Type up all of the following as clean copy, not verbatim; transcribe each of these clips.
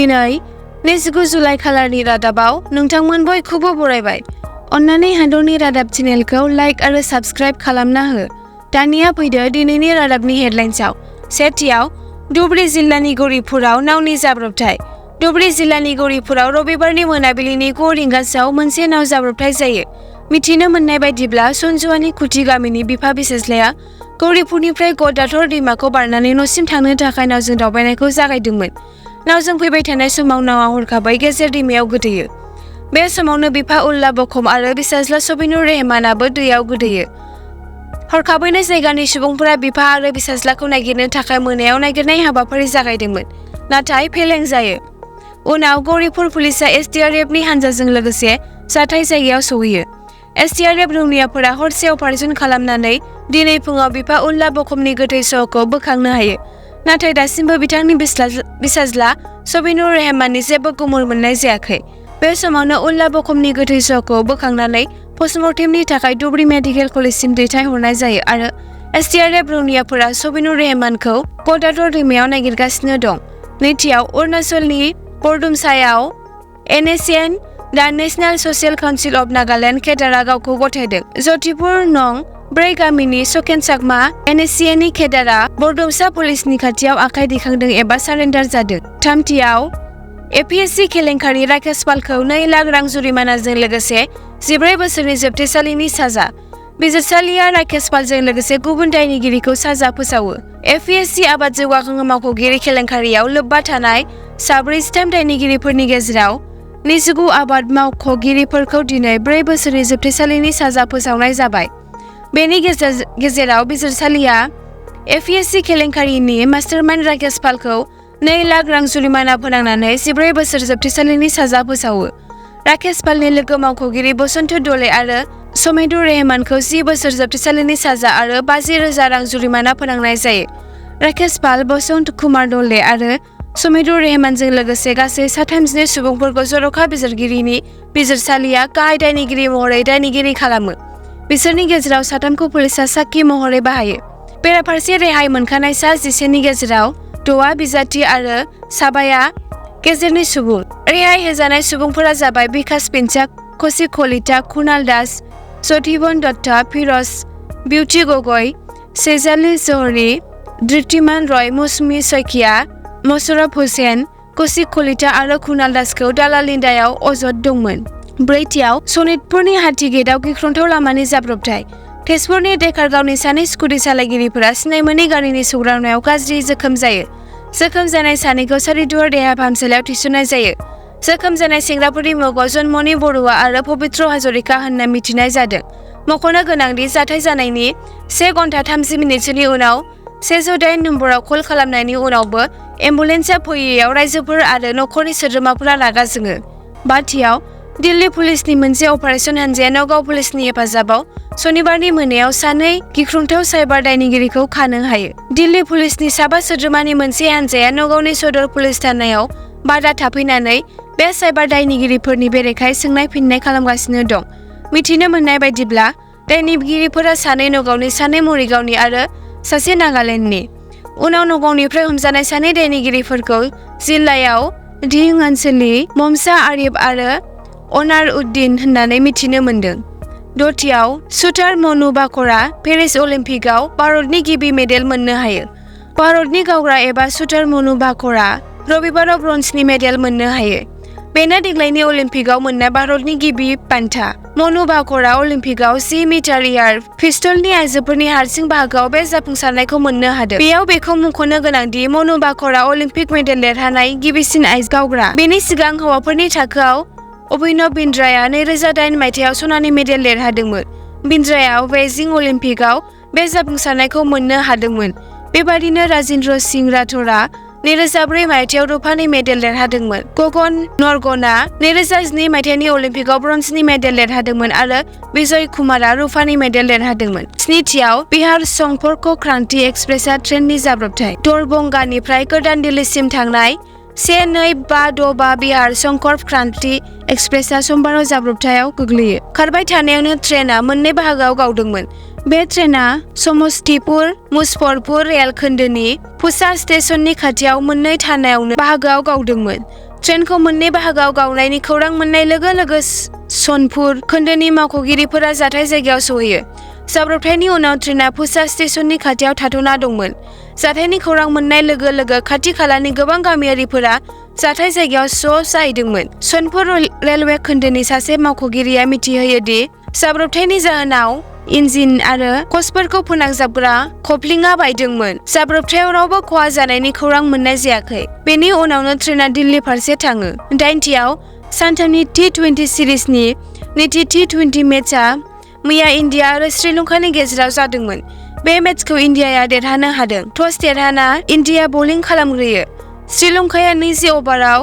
दिनै 29 जुलाइ खालारनि रादाबाव नोंथांमोन बयखौबो बरायबाय। अन्नानै हादरनि रादाब चेनेलखौ लाइक आरो साबस्क्राइब खालामना हो। दानिया फैदो दिनैनि रादाबनि हेडलाइन्सआव। सेथियाव धुबरी जिल्लानि गौरीपुराव नावनि जाब्रबथाय। धुबरी जिल्लानि गौरीपुराव रबिबारनि मोनाबिलिनि 9 रिंगासोआव मोनसे नाव जाब्रबथाय जायो। मिथिनो मोननाय बायदिब्ला सनजुवानि खुथि गामिनि बिफा बिसेज्लाया गौरीपुरनिफ्राय गदाधर दैमाखौ बारनानै न'सिम थांनो थाखाय नावजों दावबायनायखौ जागायदोंमोन। नावजों फैबाय थानाय समाव नावआ हरखाबै गेजेर दैमायाव गोदोयो। बे समावनो बिफा उल्ला बखम आरो बिसाज्ला सबिनुर रहमानाबो दैयाव गोदोयो। हरखाबैनो जायगानि सुबुंफोरा बिफा आरो बिसाज्लाखौ नागिरनो थाखाय मोनायाव नागिरनाय हाबाफारि जागायदोंमोन, नाथाय फेलें जायो। उनाव गौरीपुर पुलिसआ एसडीआरएफनि हानजाजों लोगोसे जाथाय जायगायाव सौहैयो। एसडीआरएफ रौनियाफोरा हरसे अपारेसन खालामनानै दिनै फुङाव बिफा उल्ला बखमनि गोथै सहखौ बोखांनो हायो, नाथाय दासिमबो बिथांनि बिसाज्ला सबिनुर रहमाननि जेबो गुमुर मोननाय जायाखै। बे समावनो उल्ला बखमनि गोथै सहखौ बोखांनानै पस्टमर्टेमनि थाखाय धुबरी मेडिकेल कलेजसिम दैथायहरनाय जायो आरो एसडीआरएफ रौनियाफोरा सबिनुर रहमानखौ गदाधर दैमायाव नागिरगासिनो दं। नैथियाव अरुणाचलनि बरदुमसायाव एनएसएन दा national socialist council of Nagaland केडारा गावखौ गथायदों। जतिपुर नं 4 गामिनि सकेन-चाकमा एनएसएननि केडारा बरदुमसा पुलिसनि खाथियाव आखाइ दैखांदों एबा सारेन्डार जादों। थामथियाव एपीएससी केलेंकारि राकेश पालखौ 2 लाख रां जुरिमानाजों लोगोसे 14 बोसोरनि जोबथेसालिनि साजा। बिजिरसालिया राकेश पालजों लोगोसे गुबुन दायनिगिरिखौ साजा फोसावो। एपीएससी आबाद जौगाखां मावख'गिरि केलेंकारियाव लोब्बा थानाय सा 43 दायनिगिरिफोरनि गेजेराव 29 आबाद मावख'गिरिफोरखौ दिनै 4 बोसोरनि जोबथेसालिनि साजा फोसावनाय जाबाय। बेनि गेजेराव बिजिरसालिया एपीएससी केलेंकारिनि मास्टारमाइन्ड राकेश पालखौ 2 लाख रां जुरिमाना फोनांनानै 14 बोसोर जोबथेसालिनि साजा फोसावो। राकेश पालनि लोगो मावख'गिरि बसन्त दले आरो समिधुर रहमानखौ 10 बोसोर जोबथेसालिनि साजा आरो 50,000 रां जुरिमाना फोनांनाय जायो। राकेश पाल, बसन्त कुमार दले आरो समिधुर रहमानजों लोगोसे गासै 27 सुबुंफोरखौ जर'खा बिजिरगिरिनि बिजिरसालिया गाहाय दायनिगिरि महरै दायनिगिरि खालामो। बिसोरनि गेजेराव 3खौ पुलिसआ साखी महरै बाहायो। बेराफारसे रेहाय मोनखानाय सा 11नि गेजेराव 6 बिजाथि आरो साबाया गेजेरनि सुबुं। रेहाय होजानाय सुबुंफोरा जाबाय बिकास पिन्चाक, कौशिक कलिता, कुणाल दास, ज्योतिबन दत्त, फिरज बिउटि गगৈ, सेजाली जौहरी, धृतिमान रय, मौसुमी सैकिया, मोशरफ हुसैन, कौशिक कलिता आरो कुणाल दासखौ दालालिन्दायाव अजद दंमोन। ब्रैथियाव सनितपुरनि हाथी गेटआव गिख्रंथाव लामानि जाब्रबथाय। तेजपुरनि डेकारगावनि 2 स्कुटि सालायगिरिफोरा सिनायमोनै गारिनि सौग्रावनायाव गाज्रि जोखोम जायो। जोखोम जानाय 2खौ सारिदुवार देहा फाहामसालियाव थिसननाय जायो। जोखोम जानाय सेंग्राफोरनि मुङाव जन्मनि बरुवा आरो पबित्र हाजरिका होनना मिथिनाय जादों। मख'नो गोनांदि जाथाय जानायनि 1 घन्टा 30 मिनिटसोनि उनाव 108 नम्बराव कल खालामनायनि उनावबो एम्बुलेन्सआ फैयैयाव राइजोफोर आरो नखरनि सोद्रोमाफोरा रागा जोङो। बाथियाव दिल्ली पुलिसनि मोनसे अपारेशन हानजाया नगाव पुलिसनि हेफाजाबाव सनिबारनि मोनायाव 2 गिख्रंथाव साइबार दायनिगिरिखौ खानो हायो। दिल्ली पुलिसनि साबा सोद्रोमानि मोनसे हानजाया नगावनि सदर पुलिस थानायाव बादा थाफैनानै बे साइबार दायनिगिरिफोरनि बेरेखायै सोंनाय फिननाय खालामगासिनो दं। मिथिनो मोननाय बायदिब्ला दायनिगिरिफोरा 2 नगावनि, 2 मरिगावनि आरो 1 नागालेण्डनि। उनाव नगावनिफ्राय हमजानाय 2 दायनिगिरिफोरखौ जिल्लायाव दिहिं ओनसोलनि ममसा आरिफ आरो अनार उद्दिन होननानै मिथिनो मोन्दों। दथियाव शुटार मनु बाकरआ पेरिस अलिम्पिकआव भारतनि गिबि मेडेल मोननो हायो। भारतनि गावग्रा एबा शुटार मनु बाकरआ रबिबाराव ब्रन्जनि मेडेल मोननो हायो। बेनो देग्लायनि अलिम्पिकआव मोननाय भारतनि गिबि बान्था। मनु बाकरआ अलिम्पिकआव 10 मिटार एयार पिस्तलनि आइजोफोरनि हारसिं बाहागोआव बे जाफुंसारनायखौ मोननो हादों। बेयाव बेखौ मुंख'नो गोनांदि मनु बाकरआ अलिम्पिक मेडेल देरहानाय गिबिसिन आइजो गावग्रा। बेनि सिगां हौवाफोरनि थाखोआव अभिनव बिन्द्राया 2008 मायथाइयाव सनानि मेडेल देरहादोंमोन। बिन्द्राया बेइजिं अलिम्पिकआव बे जाफुंसारनायखौ मोननो हादोंमोन। बेबादिनो राजेन्द्र सिंह राठौरआ 2004 मायथाइयाव रुफानि मेडेल देरहादोंमोन। गगन नरगनआ 2012 मायथाइनि अलिम्पिकआव ब्रन्जनि मेडेल देरहादोंमोन आरो विजय कुमारआ रुफानि मेडेल देरहादोंमोन। स्निथियाव बिहार संपर्क क्रान्ति एक्सप्रेसआ ट्रेननि जाब्रबथाय। दरभंगानिफ्राय गोदान दिल्लीसिम थांनाय 1256 बिहार संपर्क क्रान्ति एक्सप्रेसआ समबाराव जाब्रबथायाव गोग्लैयो। खारबाय थानायावनो ट्रेनआ 2 बाहागोआव गावदोंमोन। बे ट्रेनआ समस्तीपुर मुजफ्फरपुर रेल खोन्दोनि पुसा स्टेशननि खाथियाव 2 थानायावनो बाहागोआव गावदोंमोन। ट्रेनखौ मोननै बाहागोआव गावनायनि खौरां मोननाय लोगो लोगो सनपुर खोन्दोनि मावख'गिरिफोरा जाथाय जायगायाव सहैयो। जाब्रबथायनि उनाव ट्रेनआ पुसा स्टेशननि खाथियाव थाथ'ना दंमोन। जाथायनि खौरां मोननाय लोगो लोगो खाथि खालानि गोबां गामियारिफोरा जाथाय जायगायाव ज' जाहैदोंमोन। सनपुर रेलवे खोन्दोनि सासे मावख'गिरिया मिथिहोयो दि जाब्रबथायनि जाहोनाव इन्जिन आरो कचफोरखौ फोनांजाबग्रा कप्लिंआ बायदोंमोन। जाब्रबथायाव रावबो खहा जानायनि खौरां मोननाय जायाखै। बेनि उनावनो ट्रेनआ दिल्ली फारसे थाङो। 9थियाव सानथामनि T20 सिरिजनि नैथि T20 मेचआ मैया इन्डिया आरो श्रीलंकानि गेजेराव जादोंमोन। बे मेचखौ इन्डियाया देरहानो हादों। टस देरहाना इन्डिया बलिं खालामग्रोयो। श्रीलंकाया 20 अभाराव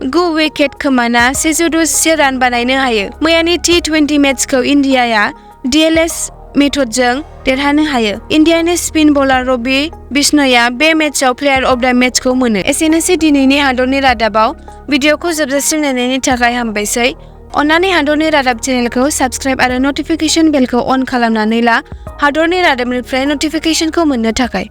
9 विकेट खोमाना 106 रान बानायनो हायो। मैयानि T20 मेचखौ इन्डियाया DLS मेथडजों देरहानो हायो। इन्डियानि स्पिन बलार रबि बिष्णयआ बे मेचआव प्लेयार अफ द मेचखौ मोनो। एसेनोसै दिनैनि हादरनि रादाबाव। भिडिअखौ जोबजासिम नायनायनि थाखाय हामबायसै। अन्नानै हादरनि रादाब चेनेलखौ साबस्क्राइब आरो नटिफिकेशन बेलखौ अन खालामनानै ला हादरनि रादाबनिफ्राय नटिफिकेशनखौ मोननो थाखाय।